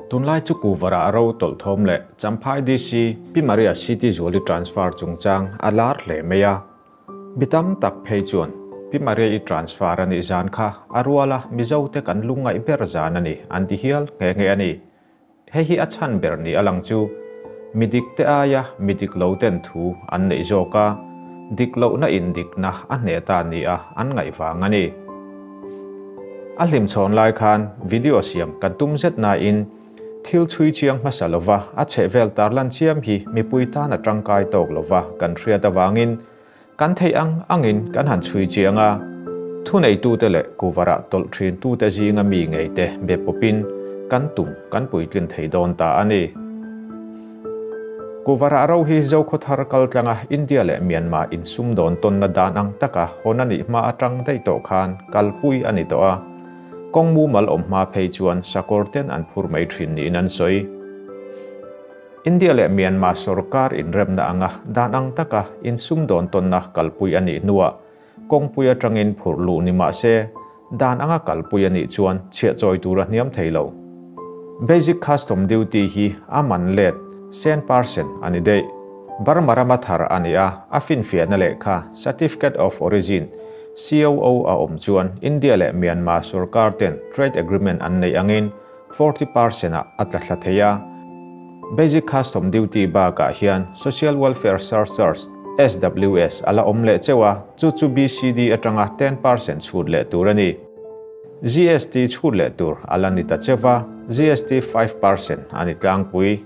Tunlai chu Kuvarah ro tawlh thawm leh Champhai DC Pi Maria City Zuali transfer chungchang a lar hle mai a. Mi tam tak phei chuan Pi Maria i transfer a nih zan kha a ruala Mizote kan lungngaih ber zan a ni an ti hial nghe nghe a ni. Hei hi a chhan ber ni a lang chu mi dik te aia mi dik lo ten thu an neih zawk a, dik lohna in dikna a hneh ta ni a an ngaih vang a ni. A hlimchhawn lai khan video siam kan tum zet nain thil chhui chiang hmasa lova a chhehvel tarlan chiam hi mipui tan a tangkai tawk lova kan hriat avangin kan theih ang angin kan han chhui chiang a, thuneitute leh kuvarah tawlh thintute zinga mi ngeite be pawpin kan tum kan puitlin thei dawn ta a ni. Kuvarah ro hi Zokhawthar kaltlanga India leh Myanmar insumdawn tawnna dan ang taka hawn a nih hma atang daih tawh khan kalpui a ni tawh a, kawng mumal awm hma phei chuan sakawr ten an phur mai thin niin an sawi. India leh Myanmar sorkar inremna anga dan ang taka insumdawn tawnna kalpui a nih hnuah kawngpui atangin phurh luh ni mah se, dan anga kalpui a nih chuan chhiahchawi tur a hniam thei lo. Basic Custom Duty hi a man let sen percent a ni daih. Burma rama thar a ni a, a finfiahna lehkha, Certificate of Origin, COO, a awm chuan India leh Myanmar sorkar ten trade agreement an neih angin 40% ah a tla thla thei a. Basic Custom Duty bakah hian Social Welfare Surcharge, SWS, a la awm leh cheuh a, chu chu BCD atanga 10% chhut leh tur a ni. GST chhut leh tur a la ni ta cheuh va, GST 5% a ni tlangpui.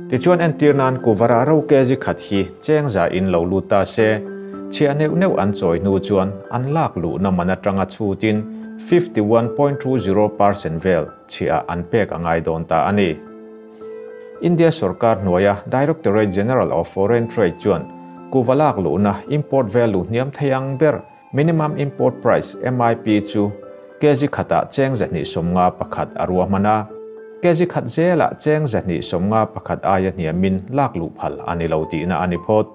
Tichuan entir nan Kuvara ro kg khat hi cheng za in lo lut ta se, chhiah neuh neuh an chawi hnu chuan an lak luhna man atanga chhutin 51.20% vel chhiah an pek a ngai dawn ta a ni. India sorkar hnuaia Directorate General of Foreign Trade chuan kuva lak luhna import value hniam thei ang ber Minimum Import Price, MIP, chu kg khatah cheng 251 a ruahman a, kg khat zelah cheng 251 aia hniamin lak luh phal a ni lo tihna a ni phawt.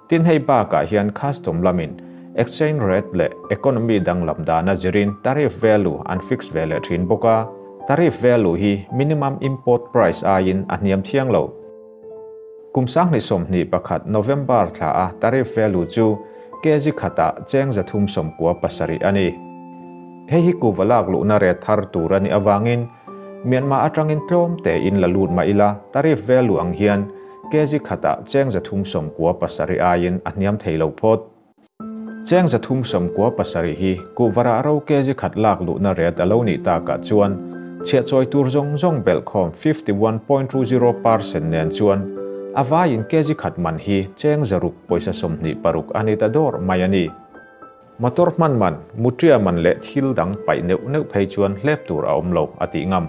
Tin hei bakah hian custom lamin exchange rate leh economy danglam dana zirin tariff value an fix ve leh thin bawk a, tariff value hi minimum import price aiin a hniam thiang lo. Kum 2021 November thla a tariff value chu kg khatah cheng 397 a ni. Hei hi kuva lak luhna ret thar tur a nih avangin Myanmar atangin tlawm tein la lut mah ila tariff value ang hian kg khatah cheng 397 aiin a hniam thei lo phawt. Cheng 397 hi kuvarah ro kg khat lak luhna ret a lo nih takah chuan chhiahchawi tur zawng zawng belhkhawm 51.20% nen chuan a vaiin kg khat man hi cheng 600 pawisa 26 a ni ta dawr mai a ni. Motor hman man, mutria man leh thil dang paih neuh neuh phei chuan hlep tur a awm lo a tih ngam.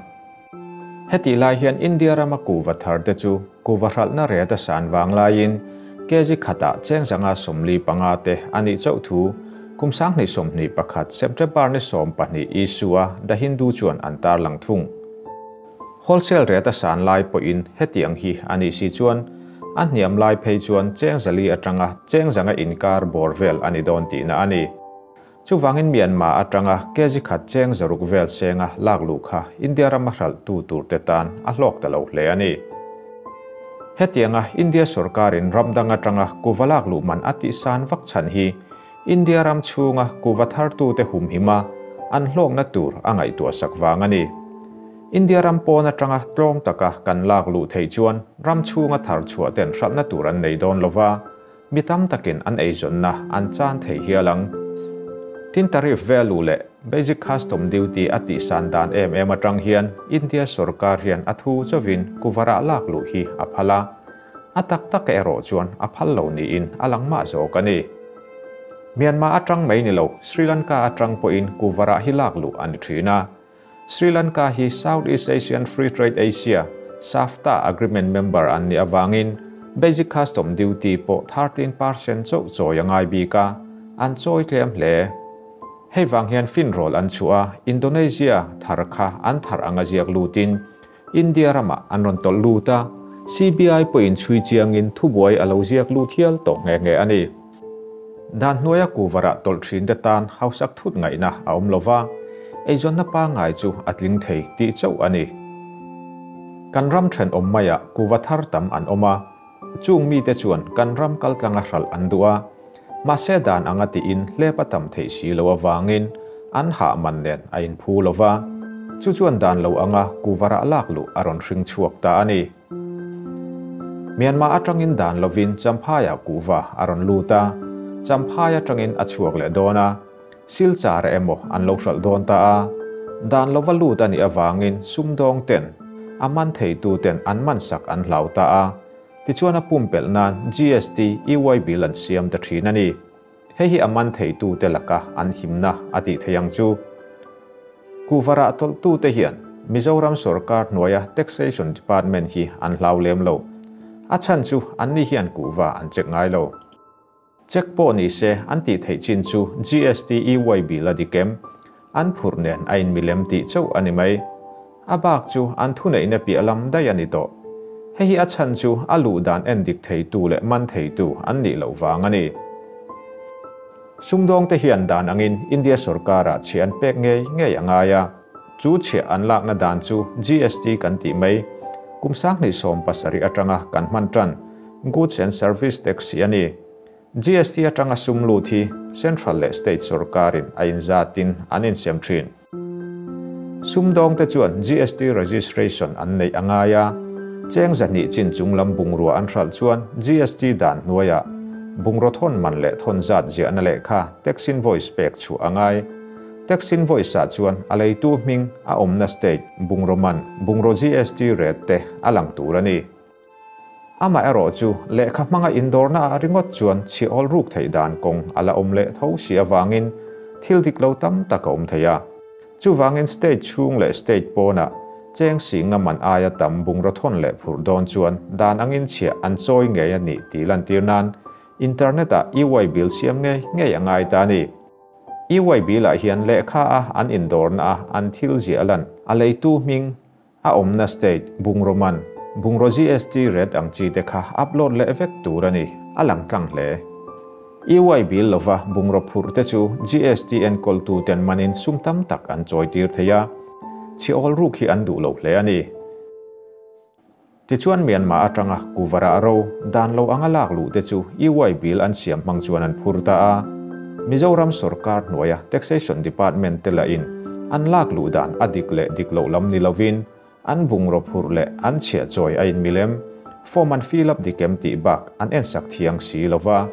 Hetih lai hian India rama kuva thar te chu kuva hralhna ret a san vang laiin kg khatah cheng 145 te a nih chauh thu kum 2021 September ni 12 issue-a The Hindu chuan an tarlang thung. Wholesale ret a san lai pawhin hetiang hi a nih si chuan a hniam lai phei chuan cheng 400 atanga cheng 100 inkar bawr vel a ni dawn tihna a ni. Chuvangin Myanmar atanga kg khat cheng 600 vel senga lak luh kha India rama hralh tu tur te tan a hlawk ta lo hle a ni. Hetianga India sorkarin ram dang atanga kuva lak luh man a tih san vak chhan hi India ram chhunga kuva thar tu te humhima an hlawkna tur a ngaihtuah sak vang a ni. India ram pawn atanga tlawm taka kan lak luh theih chuan ram chhunga thar chhuah ten hralhna tur an nei dawn lova, mi tam takin an eizawnna an chan thei hial ang. Tin tariff value leh Basic Custom Duty a tih san dan em em atang hian India sorkar hian a thu chawin kuvarah lak luh hi a phal a, a tak tak erawh chuan a phal lo niin a lang mah zawk a ni. Myanmar atang mai ni lo Sri Lanka atang pawhin kuvarah hi lak luh a ni thin a. Sri Lanka hi Southeast Asian Free Trade Asia, SAFTA, agreement member an nih avangin Basic Custom Duty pawh 13% chauh chawi a ngai bik a, an chawi tlem hle. Hei vang hian finrawl an chhuah a, Indonesia thar kha an thar anga ziak lutin India ramah an rawn tawlh lut a, CBI pawhin chhui chiangin thubuai a lo ziak lut hial tawh nghe nghe a ni. Dan hnuaia kuvarah tawlh thin te tan hausak thut ngaihna a awm lova, eizawnna pangngai chu a tling thei tih chauh a ni. Kan ram thenawm maiah kuva thar tam an awm a, chung mite chuan kan ram kaltlanga hralh an duh a, mahse dan anga tiin hlep a tam theih si lo avangin an hah man nen a inphu lo va, chu chuan dan lo anga kuva rah lak luh a rawn hring chhuak ta a ni. Myanmar atangin dan lovin Champhaiah kuva a rawn lut a, Champhai atangin a chhuak leh dawn a, Silchar emaw an lo hralh dawn ta a, dan lova lut a nih avangin sumdawng ten a man theitu ten an man sak an hlau ta a, tichuan a pumpelh nan GST EY bill an siam ta thin a ni. Hei hi a man theitu te laka an himna a tih theih ang chu. Kuhvarah tawlhtu te hian Mizoram sorkar hnuaia Taxation Department hi an hlau lem lo. A chhan chu anni hian kuhva an check ngai lo. Check pawh ni se an tih theih chin chu GST EY bill a dik em? An phurh nen a inmilem tih chauh a ni mai. A bak chu an thuneihna piah lam daih a ni tawh. Hei hi a chhan chu a luh dan en dik theitu leh man theitu an nih loh vang a ni. Sumdawngte hian dan angin India sorkarah chhiah an pek ngei ngei a ngai a. Chu chhiah an lakna dan chu GST kan tih mai. Kum 2017 atanga kan hman tan Goods and Service Tax hi a ni. GST atanga sum lut hi Central leh State sorkarin a inzatin an insiam thin. Sumdawngte chuan GST registration an neih a ngai a, cheng 200 chin chunglam bungrua an hralh chuan GST dan hnuaiah bungraw thawn man leh thawn zat ziahna lehkha tax invoice pek chhuah a ngai. Tax invoice ah chuan a leitu hming a awmna state bungraw man, bungraw GST rate te a lang tur a ni. Amaherawh chu lehkha hmanga indawrna ah ringawt chuan chhiahawl ruk theih dan kawng a la awm leh tho si avangin thil dik lo tam tak a awm thei a. Chuvangin state chhung leh state pawnah cheng singa man aia tam bungraw thawn leh phurh dawn chuan dan angin chhiah an chawi ngei a nih tih lantir nan internet ah EY bill siam ngei ngei a ngai ta a ni. EY bill ah hian lehkha a an indawrna a an thil ziah lan a leitu hming A awmna state bungraw man, bungraw GST rate ang chi te kha upload leh vek tur a ni, a lang tlang hle. EY bill lova bungraw phurh te chu GST enkawltu ten manin sum tam tak an chawi tir thei a, chhiawl ruk hi an duh lo hle a ni. Tichuan Myanmar atanga Kuvarah ro dan lo anga lak luh te chu EY bill an siam hmang chuan an phur ta a. Mizoram sorkar hnuaia Taxation Department te lahin an lak luh dan a dik leh dik loh lam ni lovin an bungraw phurh leh an chhiah chawi a inmilem form an fill up dik em tih bak an ensak thiang si lova,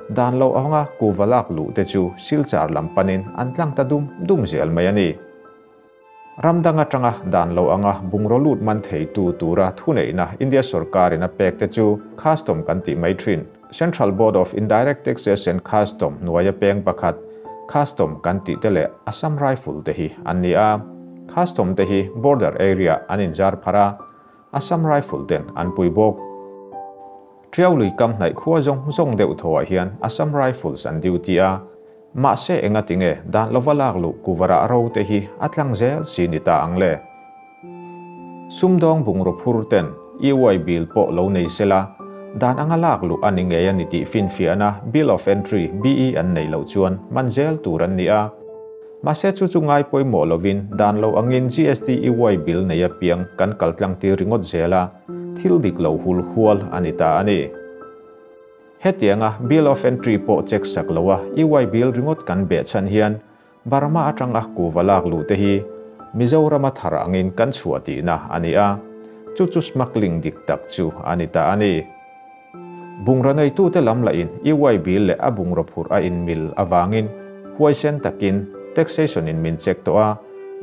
dan lo anga kuva lak luh te chu Silchar lam panin an tlang ta dum dum zel mai a ni. Ram dang atanga dan lo anga bungraw lut man theitu tura thuneihna India sorkarin a pek te chu Custom kan tih mai thin. Central Board of Indirect Taxes and Custom hnuaia peng pakhat Custom kan tih te leh Assam Rifle te hi an ni a. Custom te hi border area an inzar pharh a, Assam Rifle ten an pui bawk. Tiau lui kam hnaih khua zawng zawng deuh thawah hian Assam Rifles an duty a, mahse enga tinge dan lova lak luh kuvarah ro te hi a tlang zel si ni ta ang le. Sumdawng bungraw phur ten EY bill pawh lo nei sela, dan anga lak luh a ni ngei a ni tih finfiahna Bill of Entry, BE, an neih loh chuan man zel tur an ni a. Mahse chu chu ngai pawimawh lovin dan lo angin GST EY bill nei apiang kan kal tlang tir ringawt zel a, thil dik lo hul hual a ni ta a ni. Hetianga Bill of Entry pawh check sak loa EY bill ringawt kan beh chhan hian Burma atanga kuva lak luh te hi Mizorama thar angin kan chhuah tihna a ni a, chu chu smuggling dik tak chu a ni ta a ni. Bungraw neitute lam lahin EY bill leh a bungraw phurh a inmil avangin huaisen takin taxation in min check tawh a,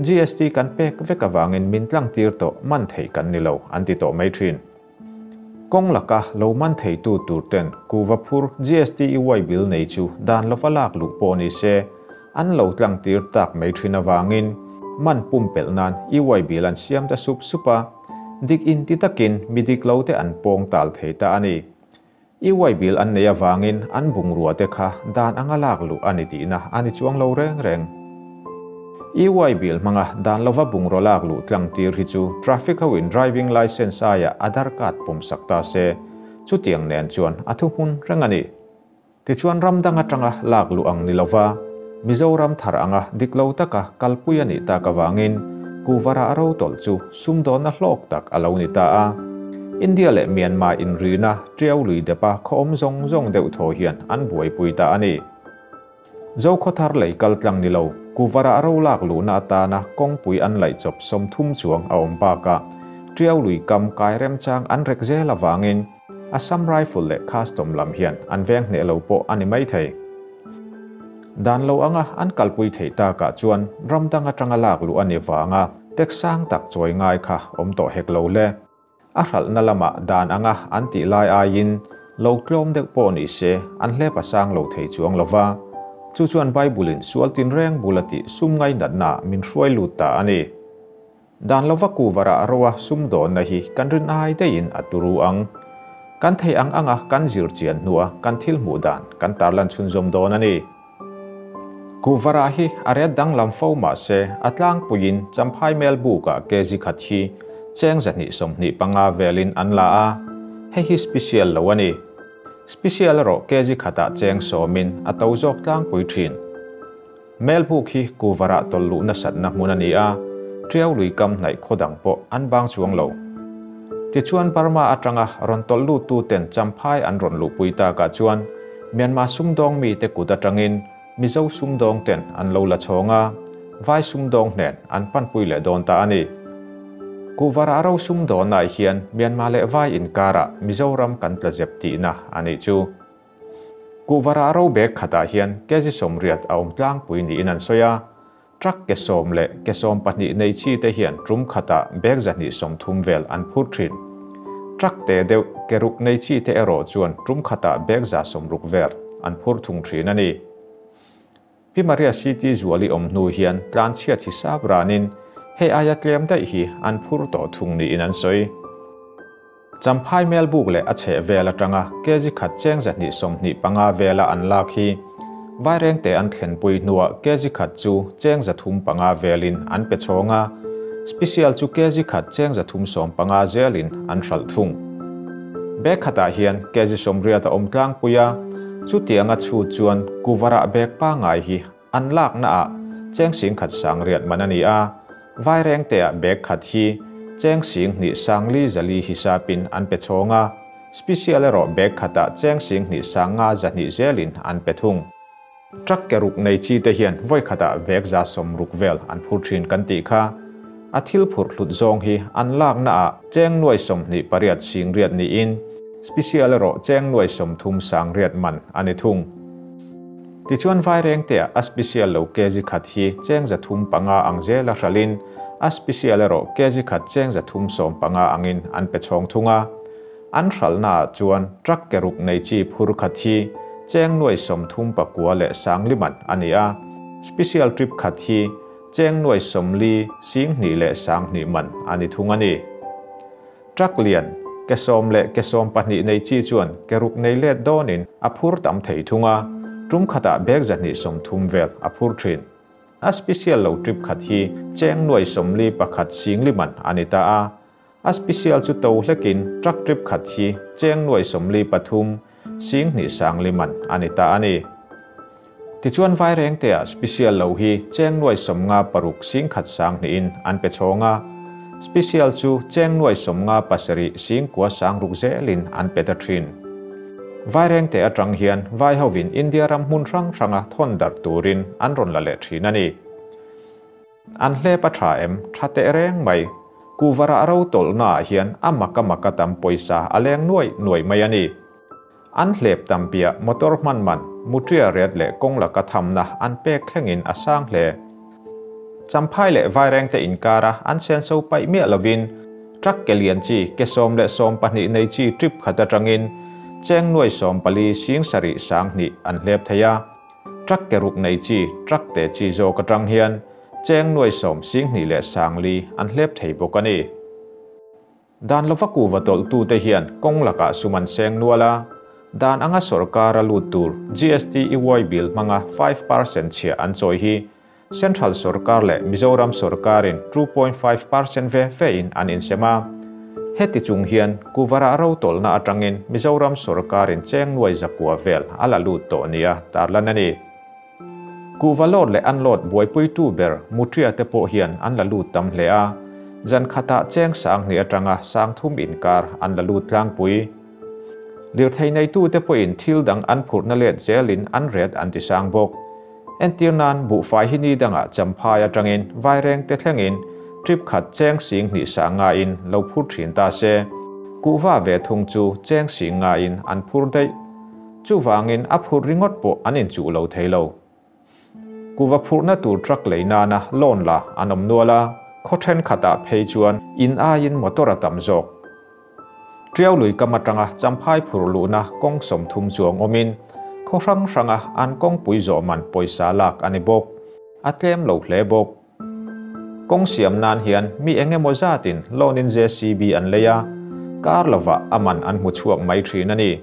GST kan pek vek avangin min tlangtir tawh man theih kan ni lo an ti tawh mai thin. Kawng laka lo man theitu tur ten kuva phur GST EY bill nei chu dan lova lak luh pawh ni se an lo tlangtir tak mai thin avangin man pumpelh nan EY bill an siam ta sup sup a, Dik in ti takin mi dik lo te an pawng tal thei ta a ni. EY bill an nei avangin an bungrua te kha dan anga lak luh a ni tihna a ni chuang lo reng reng. EY bill hmanga dan lova bungraw lak luh tlang tir hi chu traffic ho in driving licence aia Aadhaar card pawm sak ta se, chutiang nen chuan a thuhmun reng a ni. Tichuan ram dang atanga lak luh ang ni lova, Mizoram thar anga dik lo taka kalpui a nih tak avangin Kuhva rah ro tawlh chu sumdawnna hlawk tak a lo ni ta a. India leh Myanmar inrina Tiau lui depa khaw awm zawng zawng deuh thaw hian an buaipui ta a ni. Zokhawthar lei kal tlang ni lo, Kuhva rah ro lak luhna atana kawngpui an laih chawp 30 chuang a awm bakah Tiau lui kam kai remchang an rek zel avangin Assam Rifle leh Custom lam hian an veng hneh lo pawh a ni mai thei. Dan lo anga an kalpui theih takah chuan ram dang atanga lak luh a ni vanga tax sang tak chawi ngai kha awm tawh hek lo le. A hralhna lamah dan anga an tih lai aiin lo tlawm deuh pawh ni se an hlep a sang lo thei chuang lo va. Chu chuan Bible-in sual tinreng bula tih sum ngainatnaah min hruai lut ta a ni. Dan lova kuvarah roa sumdawnna hi kan rin ai daihin a turu ang. Kan theih ang anga kan zir chian hnua kan thil hmuh dan kan tarlan chhunzawm dawn a ni. Kuvarah hi a ret danglam fo mah se a tlangpuiin Champhai Melbukah kg khat hi cheng 225 velin an la a, hei hi special lo a ni. Special erawh kg khatah cheng 10-in a to zawk tlangpui thin. Melbuk hi kuvarah tawlh luh nasatna hmun a ni a, Tiau lui kam hnaih khaw dang pawh an bang chuang lo. Tichuan Burma atanga rawn tawlh luttu ten Champhai an rawn luhpui takah chuan Myanmar sumdawng mite kut atangin Mizo sumdawng ten an lo la chhawng a, Vai sumdawng hnen an panpui leh dawn ta a ni. Kuvarah ro sumdawnnaah hian Myanmar leh Vai inkarah Mizoram kan tla zep tihna a nih chu. Kuhvarah ro bag khatah hian kg 80 a awm tlangpui niin an sawi a, truck ke 10 leh ke 12 nei chi te hian tum khatah bag 130 vel an phur thin. Truck te deuh ke 6 nei chi te erawh chuan tum khatah bag 160 vel an phur thung thin a ni. Pi Maria City Zuali awm hnu hian tlanchhiat hisap ranin hei aia tlem daih hi an phur tawh thung niin an sawi. Champhai Melbuk leh a chheh vel atanga kg khat cheng 225 vela an lak hi Vairengte an thlenpui hnuah kg khat chu cheng 305 velin an pe chhawng a, special chu kg khat cheng 315 zelin an hralh thung. Bag khatah hian kg 80 a awm tlangpui a, chutianga chhut chuan kuvarah bag pangai hi an laknaah cheng 10,100 man a ni a, Vairengteah bag khat hi cheng 2,400 hisapin an pe chhawng a, special erawh bag khatah cheng 2,500 zelin an pe thung. Truck ke 6 nei chi te hian vawi khatah bag 160 vel an phur thin kan tih kha. A thil phurh hlut zawng hi an laknaah cheng 28,000 800 niin special erawh cheng 30,900 man a ni thung. Tichuan Vairengteah a special lo kg khat hi cheng 305 ang zela hralin a special erawh kg khat cheng 315 angin an pe chhawng thung a. An hralhnaah chuan truck ke 6 nei chi phur khat hi cheng 39 leh 50 man a ni a, special trip khat hi cheng 40,2 leh 2 man a ni thung a ni. Truck lian ke 10 leh ke 12 nei chi chuan ke 6 nei let dawnin a phur tam thei thung a, tum khatah bag 230 vel a phur thin. A special lo trip khat hi cheng 41,000 man a ni ta a, a special chu to hlekin truck trip khat hi cheng 43,250 man a ni ta a ni. Tichuan Vairengteah special lo hi cheng 56,100 niin an pe chhawng a, special chu cheng 97,960 zelin an pe ta thin. Vairengte atang hian vai hovin India ram hmun hrang hranga thawn darh turin an rawn la leh thin a ni. An hlep a tha em, tha teh reng mai. Kuvarah ro tawlhnaah hian a maka maka tam pawisa a leng nuai nuai mai a ni. An hlep tampiah motor hman man, mutria ret leh kawng laka thamna an pek thlengin a sang hle. Champhai leh Vairengte inkara an senso paih miah lovin truck ke lian chi ke 10 leh 12 nei chi trip khat atangin cheng 94,702 an hlep thei a. Truck ke 6 nei chi truck te chi zawk atang hian cheng 10,2 an hlep thei bawk a ni. Dan lova kuva tawlh tu te hian kawng lakah sum an seng nual a, dan anga sorkar a lut tur GST EY bill hmanga 5% chhiah an chawi hi Central Sorkar leh Mizoram Sorkarin 2.5% ve vein an insem a. Heti chung hian kuvarah ro tawlhna atangin Mizoram Sorkarin cheng 900 vel a la lut tawh nia tarlan a ni. Kuhva load leh unload buaipuitu ber Mutria te pawh hian an la lut tam hle a, zan khatah cheng 2000 atanga 3000 inkar an la lut tlangpui. Lirthei neitute pawhin thil dang an phurhna let zelin an ret an ti sang bawk. Entir nan buhfai hi ni dangah Champhai atangin Vairengte thlengin trip khat cheng 2500 in lo phur thin ta se, kuhva ve thung chu cheng 50 in an phur daih. Chuvangin a phur ringawt pawh an inchuh lo thei lo. Kuhva phurhna tur truck lei nana loan la an awm nual a, khaw thenkhatah phei chuan in aiin motor a tam zawk. Tiau lui kam atanga Champhai phur luhna kawng 30 chuang awmin khaw hrang hranga an kawngpui zawh man pawisa lak a ni bawk. A tlem lo hle bawk. Kawng siam nan hian mi eng emaw zatin loan in JCB an lei a, kar lovah a man an hmu chhuak mai thin a ni.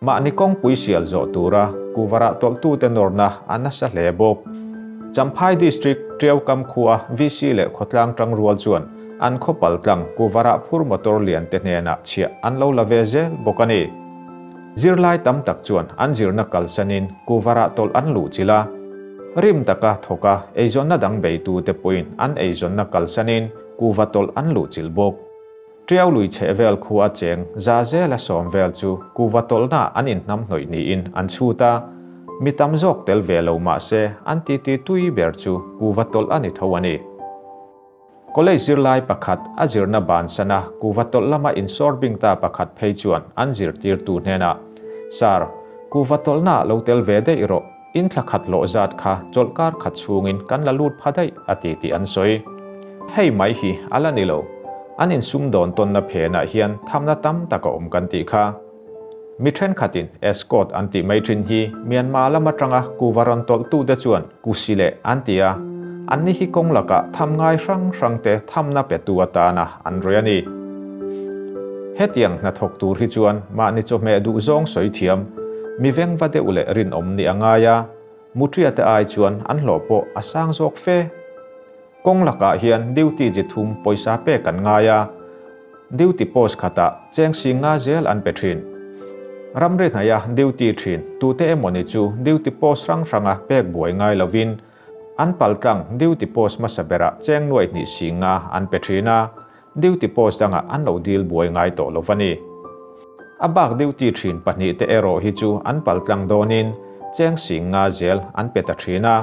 Mahni kawngpui sial zawh tura kuhvarah tawlhtute nawrna a nasa hle bawk. Champhai District Tiau kam khua VC leh khawtlang tangrual chuan an khaw paltlang kuhvarah phur motor lian te hnenah chhiah an lo la ve zel bawk a ni. Zirlai tam tak chuan an zirna kalsanin kuhvarah tawlh an luh chilh a. Rim taka thawka eizawnna dang beitute pawhin an eizawnna kalsanin kuhva tawlh an luh chilh bawk. Tiau lui chheh vel khu a cheng za zela 10 vel chu kuhva tawlhna an inhnam hnawih niin an chhut a, mi tam zawk tel ve lo mah se an titi tui ber chu kuhva tawlh a ni tho a ni. College zirlai pakhat a zirna ban sana kuhva tawlh lama insawr bing ta pakhat phei chuan an zirtirtu hnenah, Sir, kuhva tawlhna lo tel ve daih rawh, in thla khat hlawh zat kha chawlhkar khat chhungin kan la lut pha daih a ti tih an sawi. Hei mai hi a la ni lo. An insum dawn tawnna phenah hian thamna tam tak a awm kan tih kha. Mi thenkhatin escort an tih mai thin hi Myanmar lam atanga kuhva rawn tawlhtute chuan kusi leh an ti a, anni hi kawng lakah tham ngai hrang hrangte thamna petu atana an rawih a ni. Hetiang hnathawk tur hi chuan mahni chawhmeh duh zawng sawi thiam, mi vengva deuh leh rinawm ni a ngai a, Mutria te ai chuan an hlawh pawh a sang zawk fe. Kawng lakah hian duty ji thum pawisa pek an ngai a, duty post khatah cheng 50 zel an pe thin. Ramri hnaia duty thin tute emawni chu duty post hrang hranga pek buai ngai lovin an paltlang duty post hmasa berah cheng 2500 an pe thin a, duty post dangah an lo dil buai ngai tawh lo a ni. A bak duty thin pahnih te erawh hi chu an paltlang dawnin cheng 50 zel an pe ta thin a.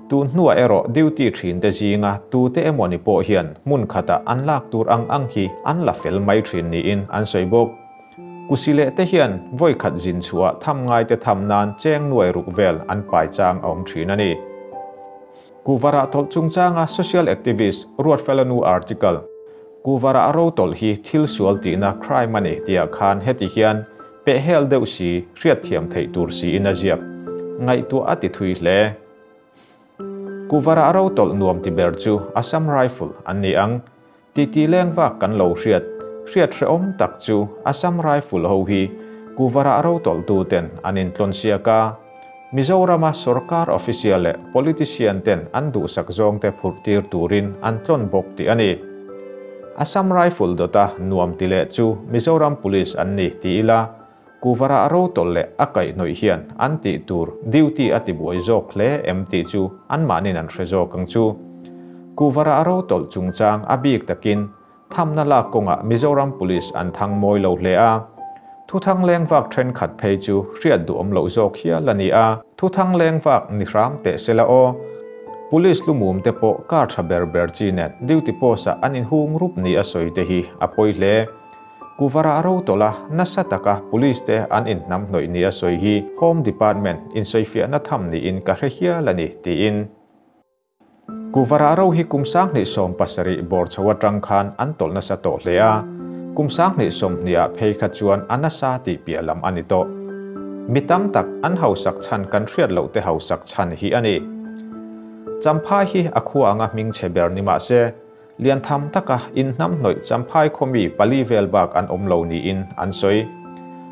Tun hnuah erawh duty thin te zinga tute emawni pawh hian hmun khatah an lak tur ang ang hi an la fel mai thin niin an sawi bawk. Kusi leh te hian vawi khat zin chhuah tham ngai te tham nan cheng 600 vel an pai chang a awm thin a ni. Kuhvarah tawlh chungchanga social activist Ruatfelanu article Kuhvarah ro tawlh hi thil sual tihna crime a ni tihah khan heti hian pehhel deuh si hriat thiam theih tur siin a ziak. Ngaihtuah a ti thui hle. Kuhvarah ro tawlh nuam ti ber chu Assam Rifle an ni ang. Titi leng vak kan lo hriat, hriat hrehawm tak chu Assam Rifle ho hi Kuhvarah ro tawlhtu ten an intlawn siak a. Mizorama sarkar official leh politician ten an duhsak zawng te phurh tir turin an tlawn bawk tih a ni. Assam Rifle dawta nuam ti leh chu Mizoram Police an ni ti ila, Kuhvarah ro tawlh leh a kaihhnawih hian an tih tur duty a ti buai zawk hle em tih chu anmahnin an hre zawk ang chu. Kuhvarah ro tawlh chungchang a bik takin thamna lak kawngah Mizoram Police an thang mawi lo hle a. Thuthang leng vak thenkhat phei chu hriat duhawm loh zawk hial a ni a. Thuthang leng vak ni hram teh sela aw. Police lumum te pawh kar tha ber ber chi nen duty post ah an inhung rup ni a sawi te hi a pawi hle. Kuhvarah ro tawlh a nasa taka police te an inhnam hnawih ni a sawi hi Home Department insawifiahna tham niin ka hre hial a ni tiin. Kuhvarah ro hi kum 2017 bawr chho atang khan an tawlh nasa tawh hle a, kum 2020 ah phei kha chuan a nasa tih piah lam a ni tawh. Mi tam tak an hausak chhan kan hriat loh te hausak chhan hi a ni. Champhai hi a khua anga hming chhe ber ni mah se, lian tham taka inhnam hnawih Champhai khawmi pali vel bak an awm lo niin an sawi.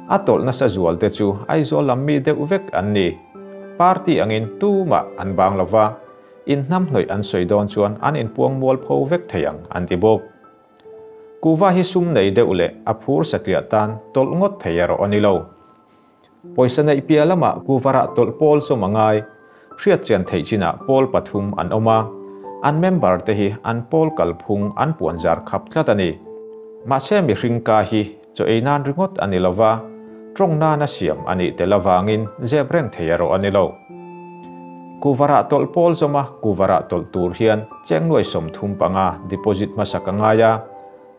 A tawlh nasa zual te chu Aizawl lam mi deuh vek an ni. Party angin tumah an bang lova, inhnam hnawih an sawi dawn chuan an inpuang mual pho vek thei ang an ti bawk. Kuhva hi sum nei deuh leh a phur satliah tan tawlh ngawt thei erawh a ni lo. Pawisa neih piah lamah Kuhvarah tawlh pawl sawm a ngai. Hriatchian theih chinah pawl pathum an awm a, an member te hi an pawl kalphung an puanzar khap tlat a ni. Mahse mihring ka hi chaw ei nan ringawt a ni lova, tawng nana siam a nih tel avangin zep reng thei erawh a ni lo. Kuvarah tawlh pawl zawma kuvarah tawlh tur hian cheng nuai 35 deposit hmasa ka ngai a,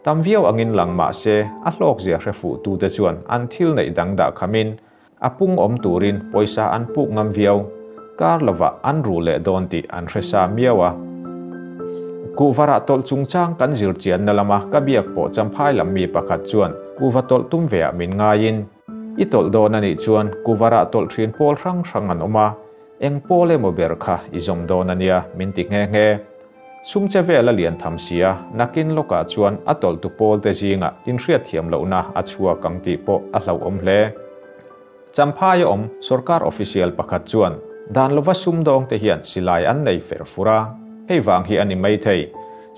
tam viau angin lang mahse a hlawkzia hre fuhtute chuan an thil neih dang dah khamin a pung awm turin pawisa an puk ngam viau, kar lova an ru leh dawn tih an hre sa miau a. Kuhvarah tawlh chungchang kan zir chianna lama ka biak pawh Champhai lam mi pakhat chuan kuhva tawlh tum veah min ngaiin, I tawlh dawn a nih chuan kuhvarah tawlh thin pawl hrang hrang an awm a, eng pawl emaw ber kha i zawm dawn a nia min ti nghe nghe. Sum che vel a lian tham si a, nakin lawkah chuan a tawlhtu pawlte zingah inhriatthiam lohna a chhuak ang tih pawh a hlauhawm hle. Champhai a awm sorkar official pakhat chuan dan lova sumdawngte hian silai an nei fer fur a, hei vang hi a ni maithei.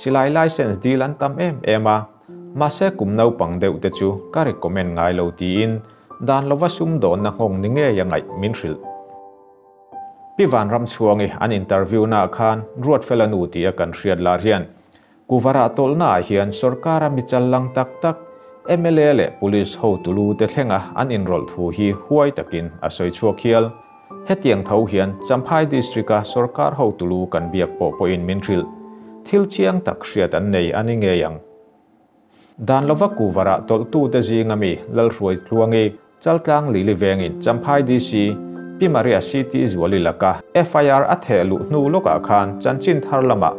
Silai license dil an tam em em a, mahse kum naupang deuh te chu ka recommend ngai lo tiin dan lova sumdawnna nghawng ni ngei a ngaih min hrilh. Pi Vanramchhuangi an interview naah khan Ruatfela nu tih a kan hriat lar hian Kuvarah tawlhnaah hian sorkara mi chal lang tak tak mla leh police ho tulu te thlenga an inrawlh thu hi huai takin a sawi chhuak hial. Hetiang tho hian Champhai District-a sorkar ho tulu kan biak pawh pawhin min hrilh. Thil chiang tak hriat an nei a ni ngei ang. Dan lova Kuvarah tawlhtute zinga mi Lalhruai Tluangi, Chaltlang Lili vengin Champhai DC, Pi Maria CT Zuali laka FIR a theh luh hnu lawkah khan chanchin thar lamah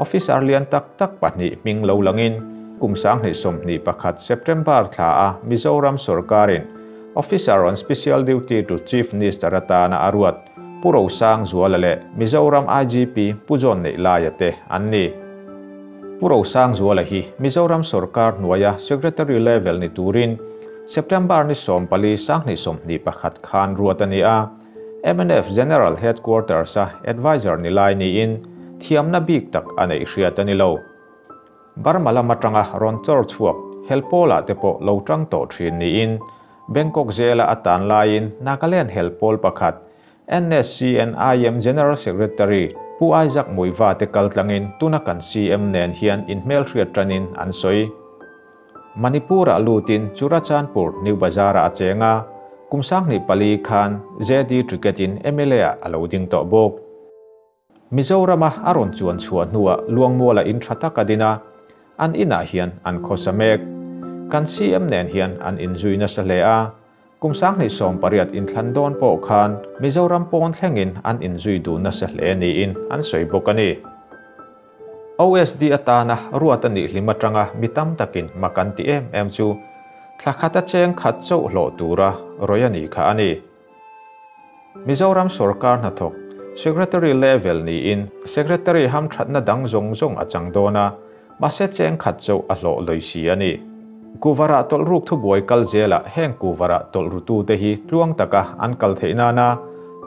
officer lian tak tak pahnih hming lo langin kum 2021 September thla a Mizoram sorkarin Officer on Special Duty to Chief Minister atana a ruat Pu Rosang Zuala leh Mizoram IGP Pu John Neihlaia te an ni. Pu Rosang Zuala hi Mizoram sorkar hnuaia Secretary level ni turin September ni 14 2021 khan ruat a ni a, MNF General Headquarters a advisor ni lai niin thiamna bik tak a neih hriat a ni lo. Burma lam atanga rawn chawr chhuak helpawlah te pawh lo tang tawh thin niin Bangkok zela a tan laiin Nagaland helpawl pakhat NSCN-IM General Secretary Pu Isaac Muiva te kal tlangin tuna kan CM nen hian inhmelhriat tanin an sawi. Manipur-ah lutin Churachandpur New Bazar-ah a cheng a, kum 24 khan ZD Ticket-in MLA-ah a lo ding tawh bawk. Mizorama a rawn chuan chhuah hnuah Luangmuala in tha tak a din a, an inah hian an khawsa mek. Kan CM nen hian an inzui nasa hle a, kum 2018 inthlan dawn pawh khan Mizoram pawn thlengin an inzui duh nasa hle niin an sawi bawk a ni. OSD atana ruat a nih hlim atanga mi tam takin mak an ti em em chu thla khat a cheng khat chauh hlawh tura rawi a nih kha a ni. Mizoram sorkar hnathawk Secretary level niin Secretary hamthatna dang zawng zawng a chang dawn a, mahse cheng khat chauh a hlawh lawi si a ni. Kuvarah tawlh ruk thubuai kal zelah heng kuvarah tawlh rutute hi tluang taka an kal theih nana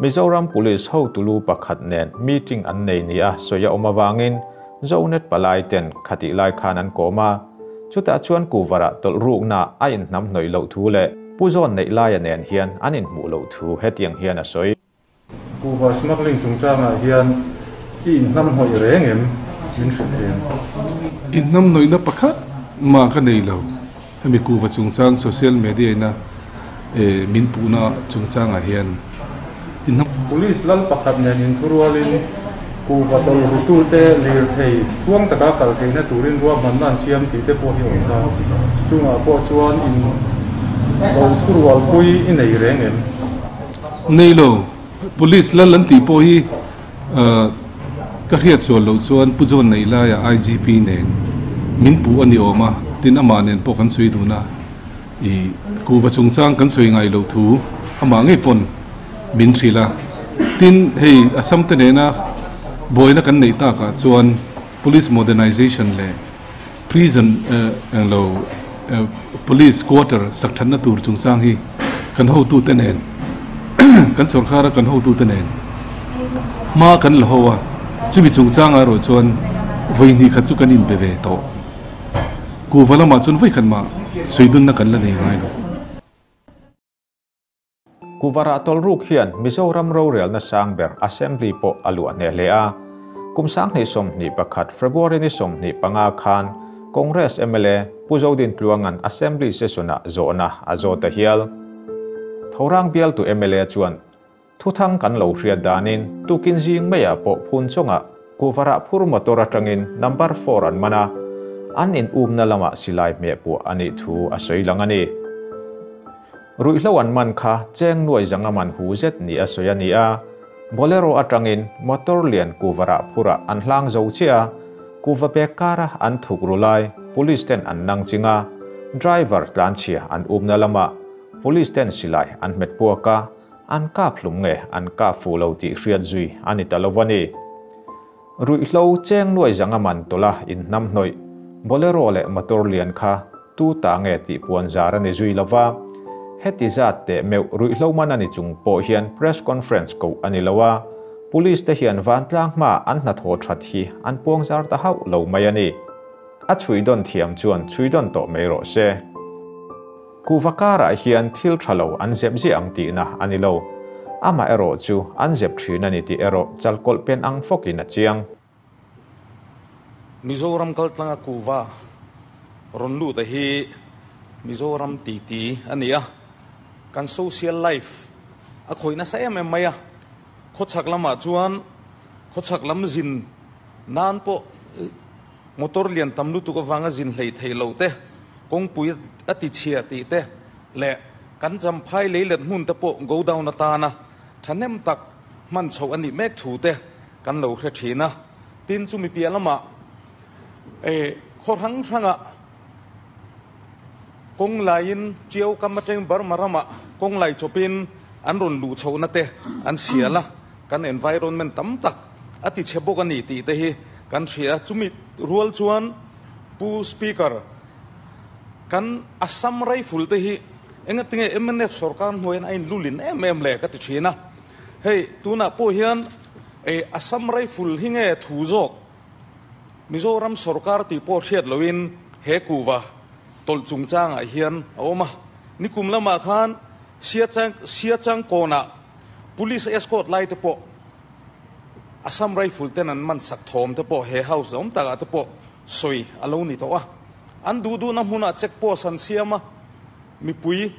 Mizoram Police ho tulu pakhat nen meeting an nei ni a sawi a awm awangin Zonet palai ten khatih lai khan an kawm a, chutah chuan kuvarah tawlh rukna a inhnam hnawih loh thu leh Pu Zawn neih laia nen hian an inhmuh loh thu hetiang hian a sawi. Kuhva smuggling chungchangah hian i inhnam hnawih reng em min hrilh thei ang? Inhnam hnawihna pakhat mah ka nei lo. Hemi kuhva chungchang social media ina min puhna chungchangah hian inhnam. Police lal pakhat nen inthurualin kuhva tawlh rutute lirthei tluang taka kal theihna turin ruahmanna an siam tih te pawh hi a awm ta. Chungah pawh chuan in lo thurualpui i nei reng em? Nei lo, Police lal an tih pawh hi ka hriat sual loh chuan Pu John neih laia IGP nen min puh a ni awm a, tin amah nen pawh kan sawi dun a, i kuhva chungchang kan sawi ngai loh thu amah ngei pawn min hrilh a, tin hei Assam te nena buaina kan neih takah chuan Police Modernization leh Prison englo Police quarter sak thatna tur chungchang hi kan hotute nen kan sorkara kan hotute nen hma kan la ho a, chumi chungchangah erawh chuan vawi hnih khat chu kan inpe ve tawh. Kuhva lamah chuan vawi khat mah sawi dunna kan la nei ngai lo. Kuvarah tawlruk hian Mizoram rorelna sang ber Assembly pawh a luah hneh hle a. Kum 2021 February ni 25 khan Congress mla Pu Zodin Tluangan Assembly session-ah zawhna a zawt ta hial. Thorang bialtu mla chuan thuthang kan lo hriat danin tukin zing maiah pawh phun chungah kuvarah phur motor atangin number 4 an man a, an in umna lamah silai hmeh puah a nih thu a sawi lang a ni. Ruihhlo an man kha cheng nuai zanga man hu zet ni a sawi a ni a, Bolero atangin motor lian kuvarah phurah an hlang zo chiah a, kuva bag kara an thuk ru lai police ten an nang ching a, driver tlanchhia an umna lamah police ten silai an hmet puak a, an kap hlum nge an kap fuh lo tih hriat zui a ni ta lo a ni. Ruihhlo cheng nuai zanga man tawlh a inhnam hnawih Bolero leh motor lian kha tu ta nge tih puan zar a ni zui lo va, heti zat teh meuh ruihhlo man a ni chung pawh hian press conference koh a ni lo a, police te hian vantlang hma an hnathawh that hi an puang zar ta hauh lo mai a ni. A chhui dawn thiam chuan chhui dawn tawh mai rawh se. Kuhva karah hian thil tha lo an zep ziah ang tihna a ni lo. Amah erawh chu an zep thin a ni tih erawh chalkawlh pen ang fawkin a chiang. Mizoram kaltlanga kuhva rawn lut a hi Mizoram titi a ni a, kan social life a khawih nasa em em mai a, khawchhak lamah chuan khawchhak lam zin nan pawh motor lian tam lutuk avanga zin hlei thei lo te, kawngpui a ti chhia tih te leh kan champhai lei let hmun te pawh go down atana thahnem tak hman chhoh a nih mek thu te kan lo hre thin a. Tin, chumi piah lamah khaw hrang hrangah kawng laiin Tiau kam atang Burma ramah kawng lai chawpin an rawn luh chhohna te an sial a, kan environment tam tak a ti chhe bawk a ni tih te hi kan hria a. Chumi rual chuan Pu Speaker, kan Assam Rifle te hi engatinge mnf sorkar hnuaiin a inlulin em em le ka ti thin a. Hei tunah pawh hian Assam Rifle hi nge thu zawk Mizoram sorkar tih pawh hriat loin he kuhva tawlh chungchangah hian a awm a. Nikum lamah khan Siachangkawnah Police escort lai te pawh Assam Rifle ten an man sak thawm te pawh he house awm takah te pawh sawi a lo ni tawh a. An duh duhna hmunah check post an siam a, mipui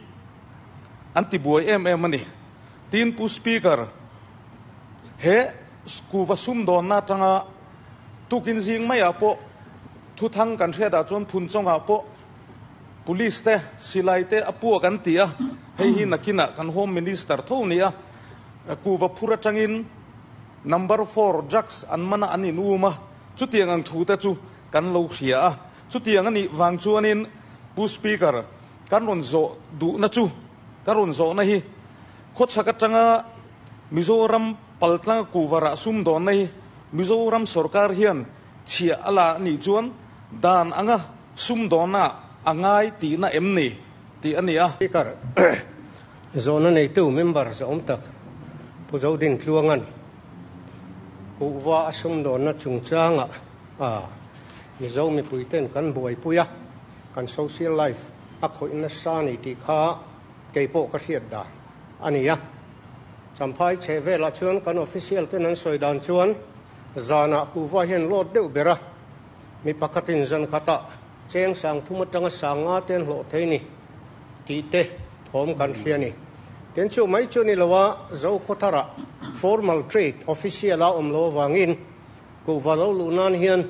an ti buai em em a ni. Tin Pu Speaker, he kuhva sumdawnna atanga tukin zing maiah pawh thuthang kan hriatah chuan Phunchawngah pawh Police te, silai te a puak an ti a, hei hi nakinah kan Home Minister tho ni a, kuhva phur atangin number four drugs an man a an in um a, chutiang ang thu te chu kan lo hria a, chutiang a nih vang chuanin Pu Speaker kan rawn zawh duhna chu ka rawn zawhna hi khawchhak atanga Mizoram paltlanga kuhva rah sumdawnna hi Mizoram sorkar hian chhiah a la a nih chuan dan anga sumdawnna a ngai tihna em ni tih a ni a. Speaker, Zawhna neitu member zawhawm tak Pu Zodin Tluangan kuhva a sumdawnna chungchangah a Mizo mipuiten kan buaipui a, kan social life a khawih nasa a ni tih kha kei pawh ka hriat dan a ni a. Champhai chheh velah chuan kan official ten an sawi dan chuan zanah kuhva hian load deuh ber a, mi pakhatin zan khatah cheng sang thum atanga sang nga te an hlawh thei ni tih te thawm kan hria a ni. Tin chu mai chu ni lo a, Zokhawtharah formal trade official a awm lo avangin kuhva lo luh nan hian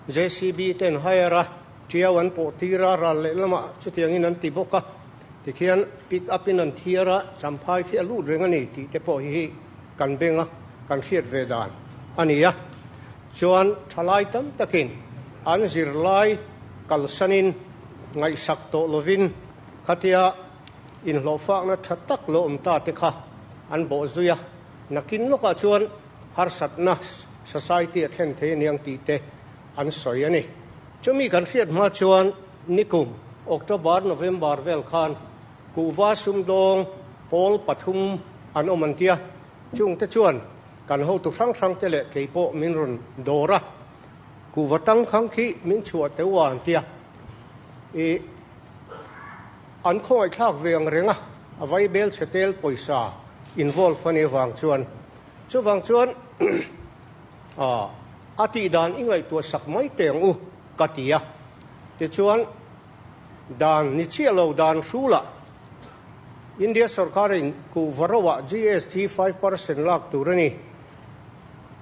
JCB ten hire a, tiau an pawh tir a, ral lehlamah chutiangin an ti bawk a, tikhian pick up in an thiar a, champhai khi a lut reng a ni tih te pawh hi kan beng a, kan hriat ve dan a ni a. Chuan thalai tam takin an zirlai kalsanin ngaihsak tawh lovin khatia inhlawhfakna tha tak lo awm ta te kha an bawh zui a, nakin lawkah chuan harsatna society a thlen thei aniang tih te an sawi a ni. Chumi kan hriat hma chuan nikum October, November vel khan kuhva sumdawng pawl pathum an awm an tia, chungte chuan Kan hotu hrang hrang te leh kei pawh min rawn dawr a, kuhva tang khang khi min chhuah teuh a an tia. I an khawngaihthlak ve ang reng a, a vai bel chhe tel pawisa involve ani wang chuan chuwang chuan a ati dan ingai tu sak mai teng u katia ti chuan dan ni chialo dan hrula India sarkarin ku varowa GST 5% lak turani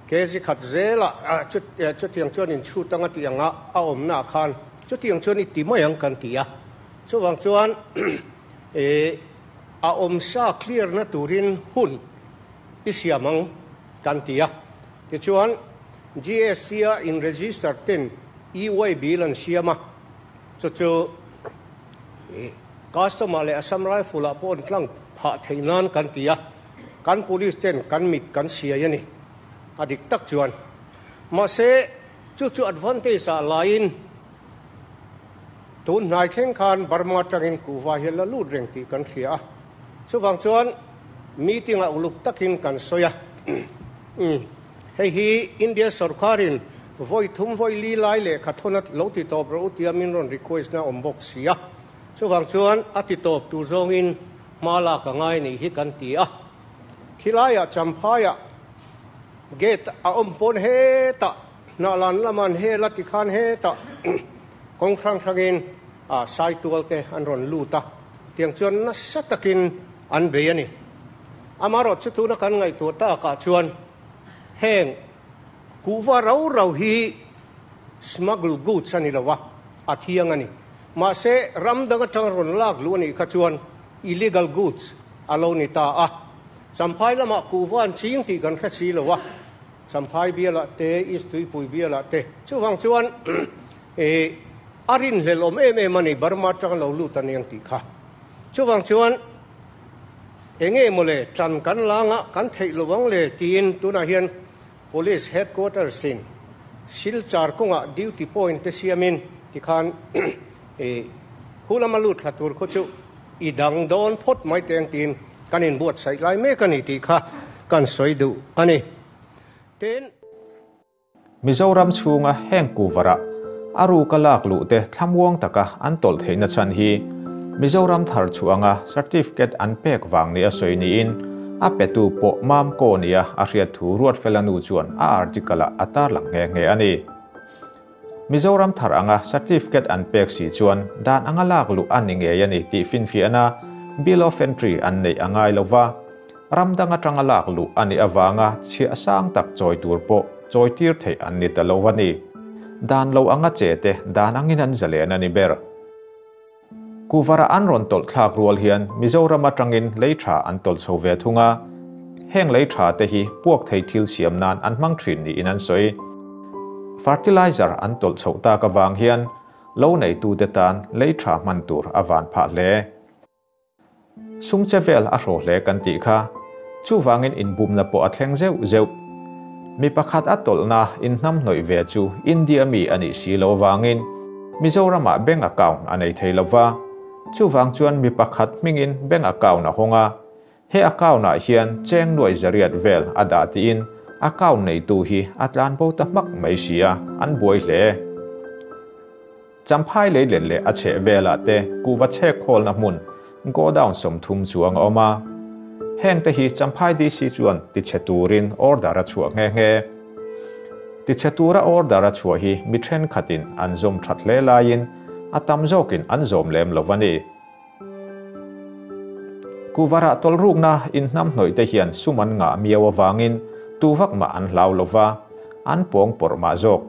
kezi khat zela chu chu tiang chuan in chu tanga tianga a awm na khan chu tiang chuan i ti mai ang kan tia chuwang chuan e a awm sa clear na turin hun i siamang kan tia ti chuan GST a in register ten EY bill an siama chu chu customer le Assam Rifle a pawh tlang pha theinan kan tia kan police ten kan mit kan sia yani adik tak chuan ma se chu chu advantage a line tun nai thleng khan Burma tangin kuwa hian la lut reng ti kan hria chuwang chuan meeting a uluk takin kan soya hei hi India sarkarin voi thum voi li lai le khathona lo ti top ro tiamin ron request na om box sia chuwang chuan ati top tu zongin mala ka ngai ni hi kan ti a khilaya champhaya gate a om pon he ta na lan laman he lati khan he ta kong rang rangin a sai tual te an ron luta tiang chuan na satakin an be ani amaro chu tu na kan ngai tu ta ka chuan heng kuwa rau rau hi smuggle goods ani lawa a thiang ani ma se ram danga tang ron lak lu ani kha chuan illegal goods alo ni ta a champhai lama kuwan ching ti kan kha si lawa champhai biala te is tui pui biala te chuwang chuan e arin hlelom em em ani Burma tang lo lu tan yang ti kha chuwang chuan enge mole chan kan langa kan thei lowang le tin tuna hian police headquarters in Silchar konga duty point te siamin ti khan e hulama lut thlatur kho chu idang don phot mai teng tin kanin buat sai lai me kani ti kha kan soi du ani ten Mizoram chunga heng kuwara aru kalak lu te thlamuang taka an tol theina chan hi Mizoram thar chuanga certificate an pek wang ni a soi ni in a petu po mam ko nia a hriat thu ruat felanu chuan a article a atar lang nge nge ani Mizoram thar anga certificate an pek si chuan dan anga lak lu ani nge yani ti fin fi ana bill of entry an nei angai lova ramdanga tanga lak lu ani awanga chi asang tak choi tur po choi tir thei an ni talowani dan lo anga che te dan angin an zalen ani ber kuwara an ron tol thlak rual hian Mizoram atangin leitha an tol chove thunga heng leitha te hi puak thei thil siam nan an mang thin ni in an soi fertilizer an tol chhota ka wang hian lo nei tu te tan leitha man tur awan pha le sungchevel a ro hle kan ti kha chuwangin in bum na po a thleng zeu zeu mi pakhat a tolna in hnam hnoi ve chu India mi ani si lo wangin Mizoram a bank account anei theilowa chuwang chuan mi pakhat mingin bank account a honga he account a hian cheng nuai zariat vel ada ti in account nei tu hi atlan bo ta mak mai sia an buai hle champhai le len le a che vela te kuwa che khol na hmun go down som thum chuang oma heng te hi champhai DC chuan ti cheturin order a chuak nge nge ti chetura order a chua hi mi then khatin an zom that hle lain atam zokin an zom lem lovani kuwara tolruk na in hnam hnoi te hian suman nga miawa wangin tuwak ma an hlau lova an pong por ma zok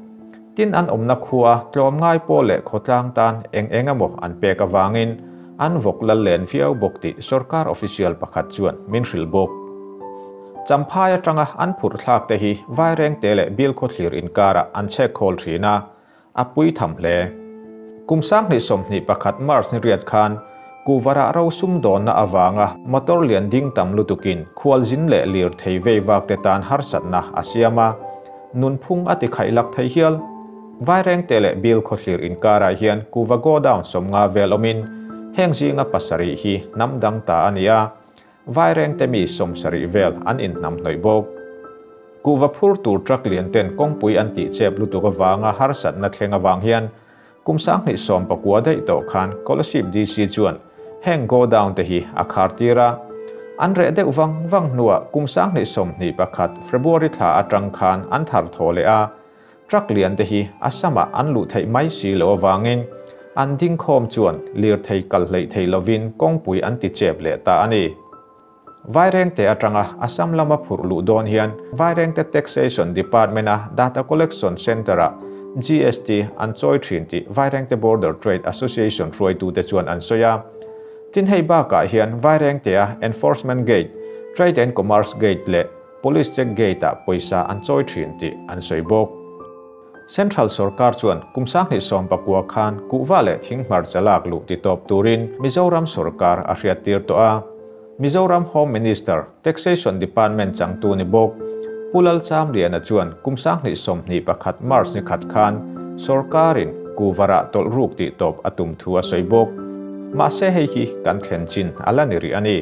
tin an omna khuwa tlom ngai po le khotlang tan eng engamo an peka wangin an vok la len fiau bok ti sarkar official pakhat chuan min hril bok champhai atanga an phur thlak te hi vaireng te le bil kho thlir in kara an che khol thina apui tham hle kumsang ni somni pakhat March ni riat khan kuwara ro sum don na awanga motor lian ding tam lutukin khwal jin le lir thei vei wak te tan harsat na asiama nunphung ati khailak thei hial vaireng te le bil kho thlir in kara hian kuwa go down somnga velomin heng zinga pasari hi namdang ta ania vaireng te mi somsari vel an in nam hnoi bok kuwa phur tur truck lian ten kongpui an ti chep lutuk awanga harsat na thlenga wang hian kumsang ni som pakua dei to khan scholarship DC chuan heng go down te hi akhar tira An reh deuh vang vang hnuah kum 2021 February thla atang khan an thar thaw leh a, truck lian te hi Assam-ah an luh theih mai si loh avangin an ding khawm chuan lirthei kal hleih thei lovin kawngpui an ti chep leh ta a ni. Vairengte atanga Assam lama phurh luh dawn hian Vairengte Taxation Department-a Data Collection Centre-ah GST an chawi thin tih Vairengte Border Trade Association hruaitute chuan an sawi a. Tin hei bakah hian Vairengtea Enforcement Gate, Trade and Commerce Gate leh Police Check Gate-ah pawisa an chawi thin tih an sawi bawk. Central sorkar chuan kum 2019 khan kuhva leh thinghmarcha lak luh ti tawp turin Mizoram sorkar a hriattir tawh a. Mizoram Home Minister, Taxation Department changtu ni bawk Pu Lalchamliana chuan kum 2021 March ni khat khan sorkarin kuhvarah tawlh ruk tih tawp a tum thu a sawi bawk. Mahse hei hi kan thlen chin a la ni rih a ni.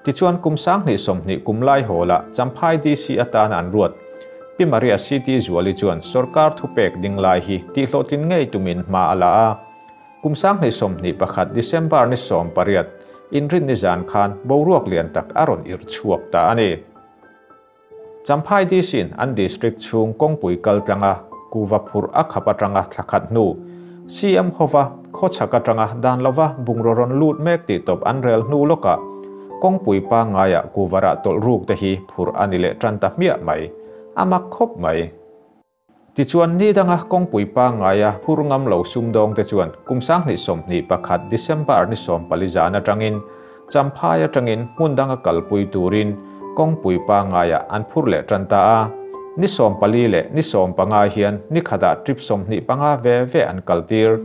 Tichuan kum 2020 kum lai hawlah Champhai DC atana an ruat Pi Maria CT Zuali chuan sorkar thupek ding lai hi tihhlawhtlin ngei tumin hma a la a. Kum 2021 December ni 18 inrin ni zan khan boruak lian tak a rawn irh chhuak ta a ni. Champhai DC-in an district chhung kawngpui kal tlanga kuva phurh a khap atanga thla khat hnu CM hova khawchhak atanga dan lova bungraw rawn lut mek tih tawp an rel hnu lawkah kawngpui pangngaiah kuvarah tawlh ruk te hi phurh a ni leh tan ta hmiah mai. A mak khawp mai. Tichuan, ni danga kawngpui pangngaia phur ngam lo sumdawng te chuan kum 2021 December ni 14 zan atangin Champhai atangin hmun danga kalpui turin kawngpui pangngaia an phur leh tan ta a. Ni 14 leh ni 15 hian ni khatah trip 25 ve ve an kaltir.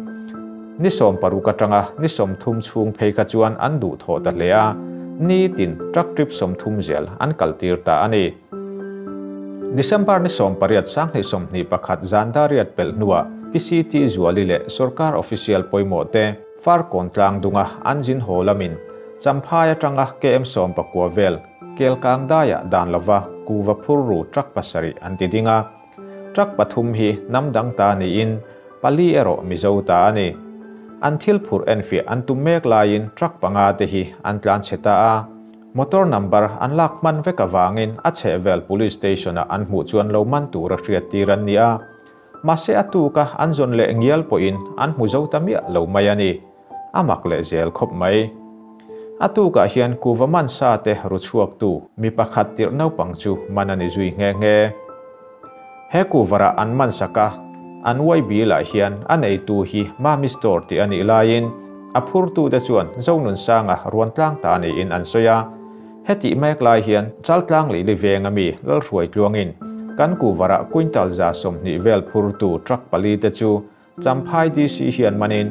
Ni 60 atanga ni 30 chhung phei kha chuan an duh thawh ta hle a, ni tin truck trip 30 zel an kaltir ta a ni. December ni 18 2021 zan dariat pelh hnuah PCT Zuali leh sorkar official pawimawh te Farkawn tlang dunga an zin haw lamin Champhai atanga KM 19 vel Kelkang daiah dan lova kuva phur ru truck 7 an ti ding a. Truck 3 hi hnam dang ta niin 4 erawh Mizo ta a ni. An thil phurh enfiah an tum mek laiin truck 5 te hi an tlan chhe ta a. Motor number an lak hman vek avangin a chhehvel police station-ah an hmuh chuan lo man tur a hriat tir an ni a. Mahse a tuka an zawn leh ngial pawhin an hmu zo ta miah lo mai a ni. A mak leh zel khawp mai. A tukah hian kuva man sa te ru chhuaktu mi pakhat tirh naupang chu man a ni zui nghe nghe. He kuvarah an man sak a, an uai bilah hian a neitu hi Mami Store tih a nih laiin a phurtute chuan Zonunsanga ruan tlang ta niin an sawi a. Hetih mek lai hian Chaltlang Lili venga mi Lalhruai tluangin kan kuvarah quintal 120 vel phurtu truck 4 te chu Champhai DC hian manin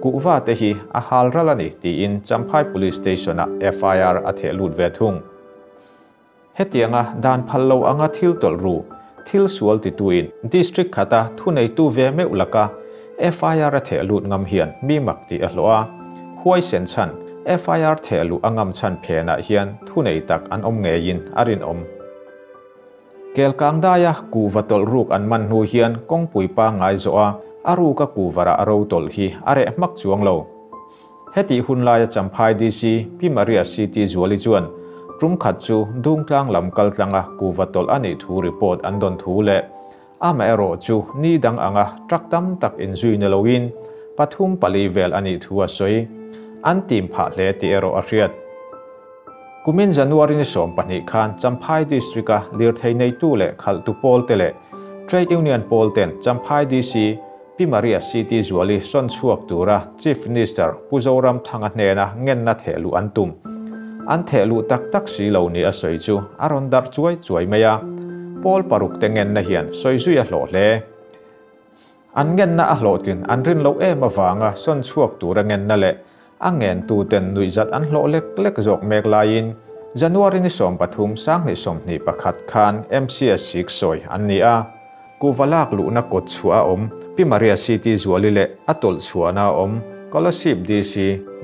kuhva te hi a hal ral a ni tiin Champhai Police Station-ah FIR a theh lut ve thung. Hetianga dan phal lo anga thil tawlh ru, thil sual tituin district khata thuneitu ve meuh laka FIR a theh lut ngam hian mi mak tih a hlawh a. Huai sen chhan FIR theh luh a ngam chhan phenah hian thunei tak an awm ngeiin a rinawm. Kelkang daia kuva tawlh ruk an man hnu hian kawngpui pangngai zawh a, a ruka kuvarah a ro tawlh hi a reh hmak chuang lo. Hetih hun laia Champhai DC Pi Maria CT Zuali chuan tum khat chu Dungtlang lam kal tlanga kuva tawlh a nih thu report an dawn thu leh amaherawh chu ni dang anga truck tam tak inzui ni loin 3 4 vel a nih thu a sawi. An tim phah hle tih erawh a hriat. Kumin January ni 12 khan Champhai District-a lirthei neitu leh khalhtu pawl te leh Trade Union pawl ten Champhai DC Pi Maria CT Zuali sawn chhuak tura Chief Minister Pu Zoramthanga hnena ngenna theh luh an tum. An theh luh tak tak si lo ni a sawi chu a rawn darh chuai chuai mai a. Pawl 6 te ngenna hian sawi zui a hlawh hle. An ngenna a hlawhtlin an rin lo em avanga sawn chhuak tura ngenna leh a ngentu ten nuihzat an hlawh lek lek zawk mek laiin January ni 13 2021 khan MCS sik sawi an ni a. Kuva lak luhna kawt chhuah a awm Pi Maria CT Zuali leh a tawlh chhuahna a awm Kolasib DC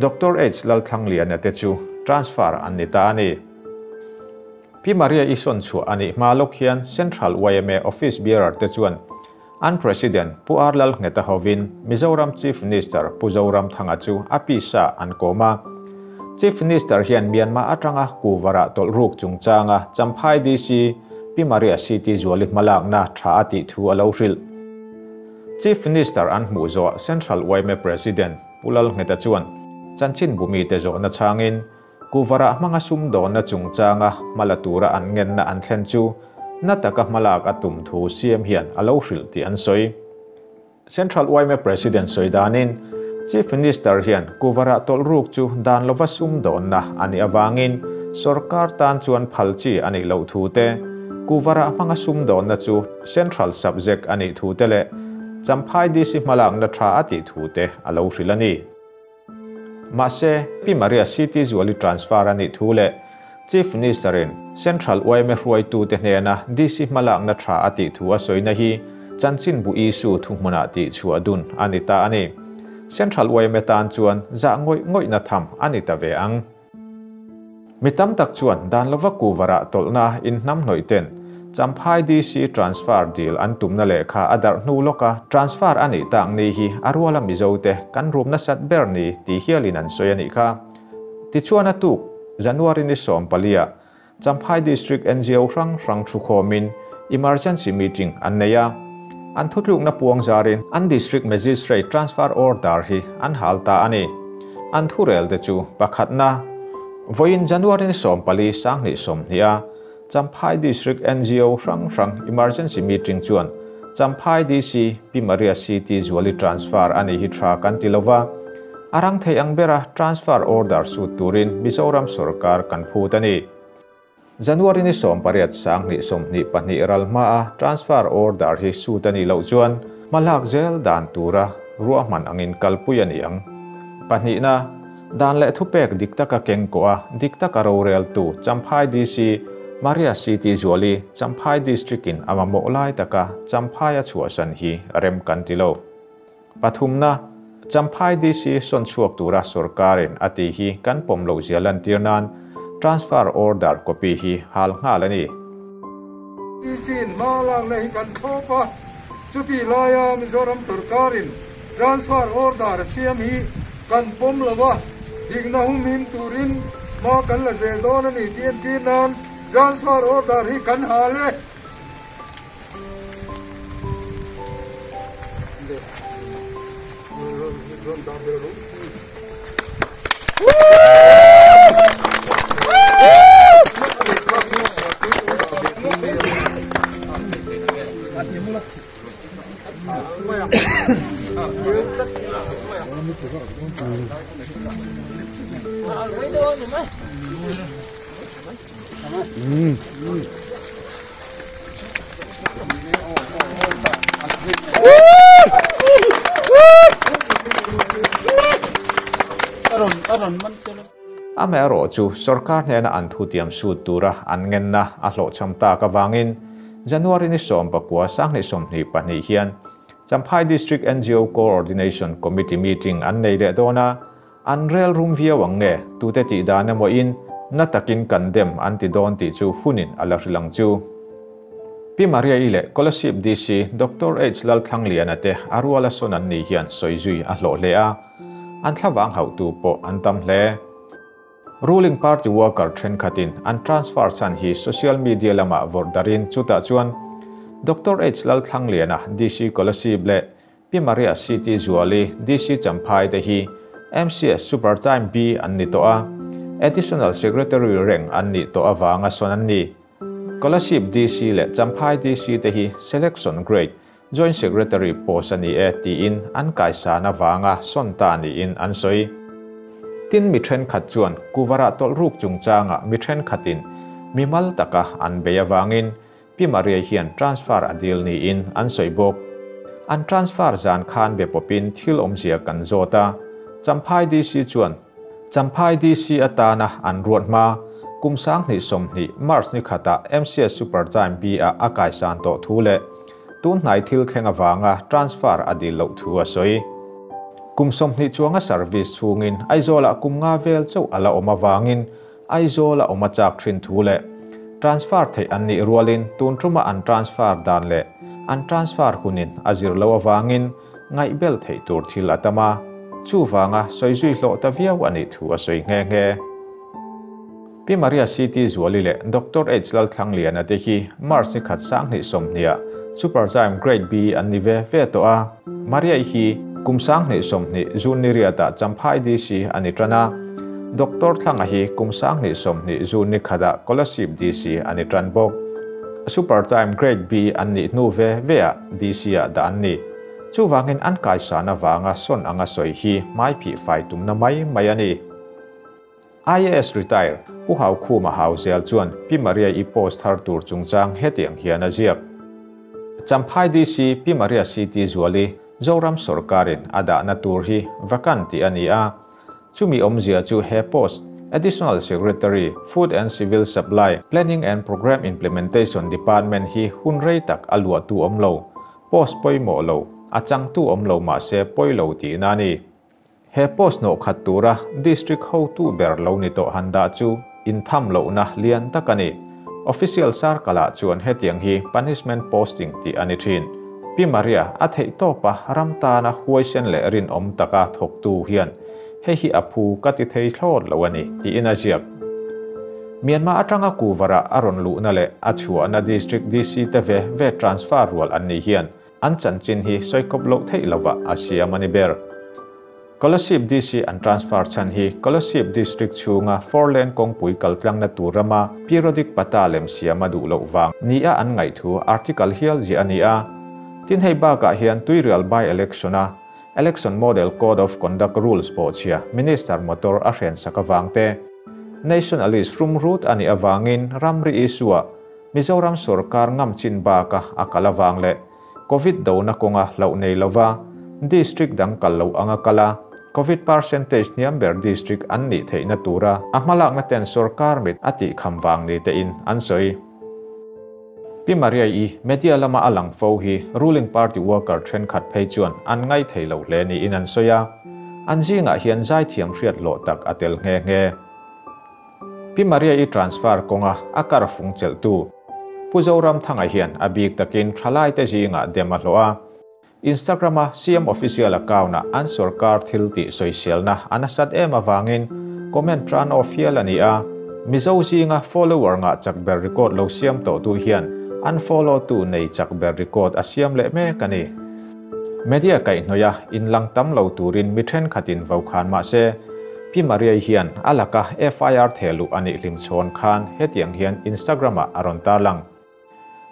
Dr. H Lalthlangliana te chu transfer an ni ta a ni. Pi Maria i sawn chhuah a nih hma lawk hian Central YMA Office Bearer te chuan An President Pu R Lalngheta hovin Mizoram Chief Minister Pu Zoramthanga chu a pisa an kawm a. Chief Minister hian Myanmar atanga kuhva tawlh ruk chungchanga Champhai DC Pi Maria CT Zuali hmalakna tha a tih thu a lo hrilh. Chief Minister an hmuh zawh Central YMA President Pu Lalngheta chuan chanchin bumi te zawhna changin kuhva hmanga sum dawnna chungchanga hmala tura an ngenna an thlen chu na taka hmalak a tum thu CM hian a lo hrilh tih an sawi. Central YMA President sawi danin Chief Minister hian kuhva tawlh ruk chu dan lova sum dawnna ani awangin sarkar tan chuan phalchi ani lo thu te kuhva hmanga sum dawnna chu central subject ani thu te le Champhai DC hmalak na tha ati thu te a lo hrilh ani. Mahse Pi Maria CT Zuali transfer ani thu le Chief Minister in Central YMA hruai tu te hnena DC hmalak na tha ati thu a soina hi chanchin bu isu thu hmuna ti chua dun ani ta ani. Central YMA tan chuan za ngoi ngoi na tham ani ta ve ang. Mitam tak chuan dan lova kuhva tawlhna in hnam hnawih ten Champhai DC transfer deal an tumna lehkha a darh hnu lawka transfer ani tak ni hi a ruala Mizo te kan rumna sat ber ni ti hialin an sawi anih kha. Tichuan a tuk January ni 14 Champhai District NGO hrang hrang thu khawmin emergency meeting an nei a. An thutlukna puang zarin an district magistrate transfer order hi an hal ta ani. An thurel te chu pakhatna voin January ni 14 2020 a Champhai District NGO hrang hrang emergency meeting chuan Champhai DC Pi Maria CT Zuali transfer ani hi tha kan tilova arang thei ang bera transfer order su turin Mizoram sarkar kan phut ani. January ni 18 2022 ralma a transfer order hi su tani lo chuan malak zel dan tura ruahman angin kalpui ani ang. Pahnih na dan le thupek diktaka kengko a diktaka rorel tu Champhai DC Maria CT Zuali Champhai District in amamo lai taka Champhai a chuasan hi rem kan tilo. Pathumna Champhai DC son chuak tura sarkarin ati hi kan pom lo zialan tirnan transfer order copy hi hal ngal ani. DC in malang le hi kan thopa chuti laia Mizoram sarkarin transfer order siam hi kan pom lova digna hum him turin ma kan la zel don ani tien tin nan transfer order hi kan hale. Amero chu sarkar hnena an thu tiam su tura an ngenna a hlo chamta ka wangin January ni 19 2022 hian Champhai District NGO Coordination Committee meeting an nei le dona an rel rum viau ang nge tute ti dan emaw in na takin kan dem an ti don ti chu hunin ala hrilang chu. Pi Maria ile Kolasib DC Dr. H Lalthangliana te aruala son an ni hian soizui a hlo le a an thlawang hau tu po an tam hle. Ruling party worker then khatin an transfer chan hi social media lama vordarin chuta chuan Dr. H Lalthangliana DC Kolasib le Pi Maria CT Zuali DC Champhai te hi MCS Super Time B an ni to a Additional Secretary reng an ni to awanga son an ni. Kolasib DC le Champhai DC te hi selection grade Joint Secretary post ani e ti in an kaisa na wanga son ta ni in an soi. Tin mi then khat chuan kuhva tawlh ruk chungchanga mi then khatin mimal taka an beia wangin Pi Maria hian transfer adil ni in an soi bawk. An transfer zan khan be popin thil awmzia kan zawta Champhai DC chuan Champhai DC atana an ruat hma kum 2020 March ni khata MCS Super Time B a akai san to thu le tun hnai thil thleng awanga transfer adil lo thu a soi. Kum 20 chuanga service chungin Aizawl kum nga vel chau ala awm awangin Aizawl awm a chak thin thu le transfer thei an ni rualin tun thuma an transfer dan le an transfer hunin a zir loh avangin ngaihbel theih tur thil a tam a, chuvanga sawi zui hlawh ta viau a nih thu a sawi nghe nghe. Pi Maria CT Zuali leh Doctor H Lalthlangliana te hi March ni khat 2020 ah Superzyme Grade B an ni ve ve tawh a, Maria-i hi kum 2020 June ni riatah Champhai DC a ni tan a, Doctor Thlanga hi kum 2020 June ni khatah Kolasib DC a ni tan bawk. Superzyme Grade B an nih hnu ve veah DC-ah dah an ni. Chuvangin an kaisan avanga sawn anga sawi hi hmaiphih fai tumna mai mai a ni. IAS retire Pu Haukhuma Hauzel chuan Pi Maria i post thar tur chungchang hetiang hian a ziak. Champhai DC Pi Maria CT Zuali Zoram sawrkarin a dahna tur hi vacant tih a ni a, chumi awmzia chu he post Additional Secretary, Food and Civil Supply, Planning and Programme Implementation Department hi hun rei tak a luahtu awm lo, post pawimawh lo, a changtu awm lo mahse pawi lo tihna a ni. He post hnawh khat tura District hotu ber lo ni tawh han dah chu intham lohna lian tak a ni. Official sarkal-ah chuan hetiang hi punishment posting tih a ni thin. Pi Maria a theih tawpa ram tana huaisen leh rinawm taka thawktu hian hei hi a phu ka ti thei thlawt lo a ni tiin a ziak. Myanmar atanga Kuvarah a rawn luhna leh a chhuahna District DC te ve ve transfer rual an nih hian An chanchin hi sawikawp loh theih lovah a siam a ni ber. Kolasib DC an transfer chhan hi Kolasib District chhunga four lane kawngpui kaltlangna tur rama periodic pata lem siam a duh loh vang nia an ngaih thu article hial ziah a ni a. Tin hei bakah hian Tuirial by election a Election Model Code of Conduct Rules bawhchhia Minister motor a hrensak avang te, Nationalist rumrut a nih avangin ramri issue-ah Mizoram sorkar ngam chin baka a kal avang leh Covid dona kawnga hlauh nei lova district dang kal lo anga kal a, Covid percentage hniam ber district an nih theihna tura a hmalakna ten sorkar mit a tih kham vang ni tein an sawi. Pi Maria-i media lama a lang fo hi ruling party worker thenkhat phei chuan an ngaih thei lo hle niin an sawi a, an zingah hian zaithiam hriat hlawh tak a tel nghe nghe. Pi Maria-i transfer kawnga a kar fung chelhtu Pu Zoramthanga hian a bik takin thalaite zingah dem a hlawh a. Instagram-a CM official account-ah an sorkar thil tih sawiselna a nasat em avangin comment turn off hial a ni a. Mizo zinga follower ngah chak ber record lo siam tawhtu hian an follow tu nei chak ber record a siam leh mek a ni. Media kaihhnawih a inlang tam lo turin mi thenkhatin vo khan mah se, Pi Maria-i hian a laka FIR thehluh a nih hlim chhawn khan hetiang hian Instagram-ah a rawn tarlang.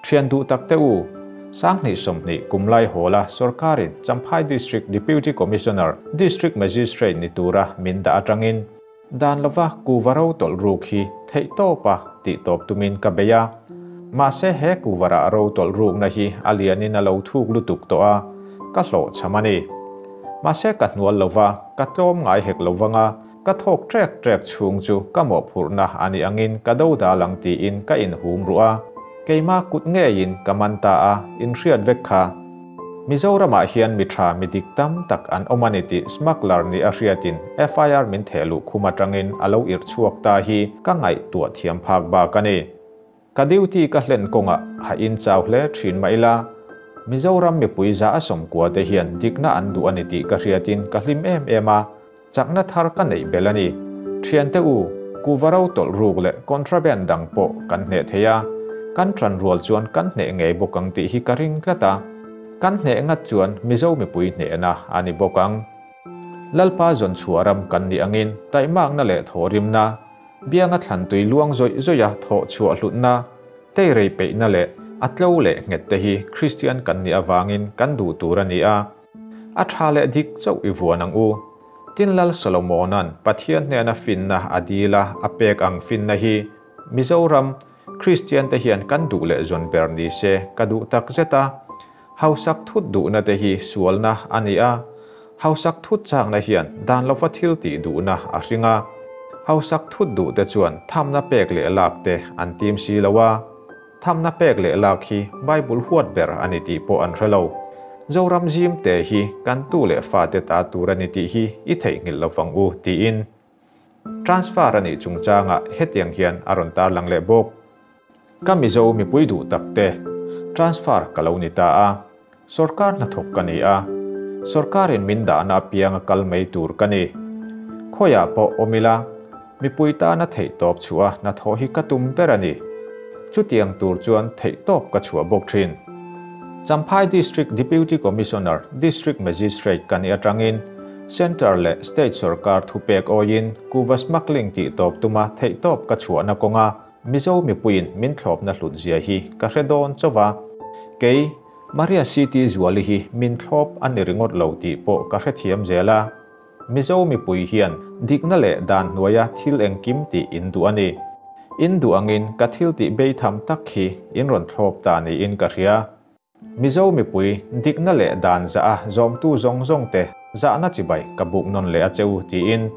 Thian duh tak te u, 2020 kum lai hawla sorkarin Champhai District Deputy Commissioner, District Magistrate ni tura min dah atangin Dan lova kuva ro tawlh ruk hi theih tawpa tih tawp tumin ka bei a. Mahse he kuva rah ro tawlh rukna hi a lianin a lo thuk lutuk tawh a, ka hlawh cham a ni. Mahse ka hnual lova, ka tlawm ngai hek lo vanga, ka thawk trek trek chhung chu ka mawhphurhna a nih angin ka do dal ang tiin ka inhum ruh a. Keimah kut ngeiin ka man ta a, inhriat vek kha. Mizoramah hian mi tha mi dik tam tak an awm a ni tih smuggler nih a hriatin FIR min theh luh khum atangin a lo irh chhuak ta hi ka ngaihtuah thiam phak bak a ni. Ka duty ka hlen kawngah ha in chau hle thin mah ila, Mizoram mipui za a sawmkua te hian dikna an duh a ni tih ka hriatin ka hlim em em a, chakna thar ka neih belh a ni. Thiante u, kuva ro tawlh ruk leh contraband dang pawh kan hneh thei a, kan tan rual chuan kan hneh ngei bawk ang tih hi ka ring tlat a. Kan hneh ngat chuan Mizo mipui hnehna a ni bawk ang. Lalpa zawn chhuah ram kan nih angin taihmakna leh thawhrimna, bianga thlantui luang zawih zawih a thawh chhuah hlutna, teirei peihna leh a tlo leh nghet te hi Kristian kan nih avangin kan duh tur a ni a. A tha leh dik chauh i vuan ang u. Tin Lal Solomona'n Pathian hnena finna a dil a, a pek ang finna hi Mizoram Kristiante hian kan duh leh zawn ber ni se ka duh tak zet a. Hausak thut duhna te hi sualna a ni a, hausak thut chakna hian dan lova thil tih duhna a hring a. Hausak thut duh te chuan thamna pek leh lak te an tim si lo a. Thamna pek leh lak hi Bible huat ber a ni tih pawh an hre lo. Zoram zim te hi kan tu leh fate ta tur a ni tih hi i theihnghilh lo vang u, tiin transfer a nih chungchangah hetiang hian a rawn tarlang leh bawk. Ka Mizo mipui duh tak te, Transfer ka lo ni ta a. Sorkar hnathawk ka ni a. Sorkarin min dahna apianga kal mai tur ka ni. Khawiah pawh awm ila, mipui tana theihtawp chhuah a hnathawh hi ka tum ber a ni. Chutiang tur chuan theihtawp ka chhuah bawk thin. Champhai District Deputy Commissioner, District Magistrate ka nih atangin Centre leh State sorkar thupek awiin kuva smuggling tihtawp tuma theihtawp ka chhuahna kawnga Mizo mipuiin min thlawpna hlut zia hi ka hre dawn chauh a. Kei, Maria CT Zuali hi min thlawp a ni ringawt lo tih pawh ka hrethiam zel a. Mizo mipui hian dikna leh dan hnuaia thil engkim tih in duh a ni. In duh angin ka thil tih beitham tak hi in rawn thlawp ta niin ka hria. Mizo mipui dikna leh dan zah a zawmtu zawng zawng te zahna chibai ka buk nawn leh a che u tiin.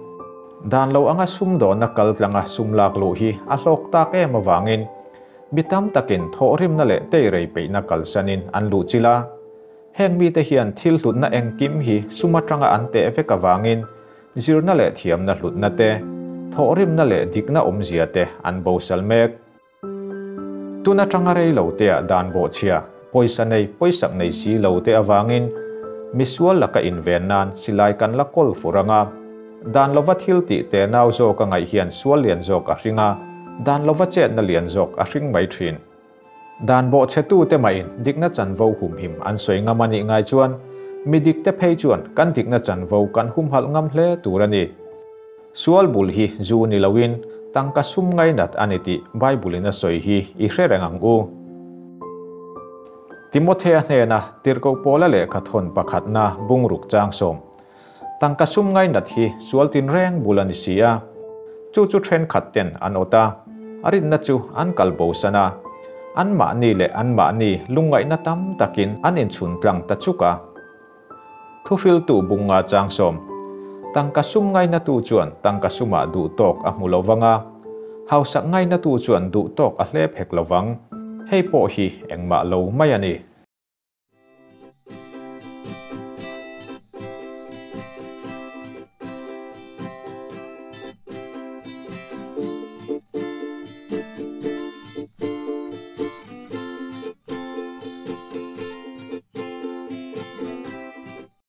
Dan lo anga sumdawnna kal tlanga sum lak luh hi a hlawk tak em avangin mi tam takin thawhrimna leh teirei peihna kalsanin an luh chilh a. Heng mite hian thil hlutna engkim hi sum atanga an teh vek avangin zirna leh thiamna hlutna te, thawhrimna leh dikna awmzia te an bosal mek. Tun atanga rei lo teah dan bawhchhia, pawisa nei, pawisak nei si lo te avangin misual laka inven nan silai kan la kawl fur anga, dan lova thil tih te nau zawk a ngaih hian sual lian zawk a hring a, dan lova chetna lian zawk a hring mai thin. Dan bawhchhetute mahin dikna chanvo humhim an sawi ngam a nih ngai chuan mi dikte phei chuan kan dikna chanvo kan humhalh ngam hle tur a ni. Sual bul hi zu ni loin tangka sum ngainat a ni tih Bible-in a sawi hi i hre reng ang u. Timothea hnena tirhkoh Paula lehkha thawn pakhatna bungruk chang sawm. Tangka sum ngainat hi sual tinreng bul a ni si a, chu chu thenkhat ten an awt a, a rinna chu an kal bosan a, anmahni leh anmahni lungngaihna tam takin an inchhun tlang ta chuk a. Thuhriltu bunga chang sawm. Tangka sum ngainatu chuan tangka sumah duh tawk a hmu lo vang a, hausak ngainatu chuan duh tawk a hlep hek lo vang. Hei pawh hi engmah lo mai a ni.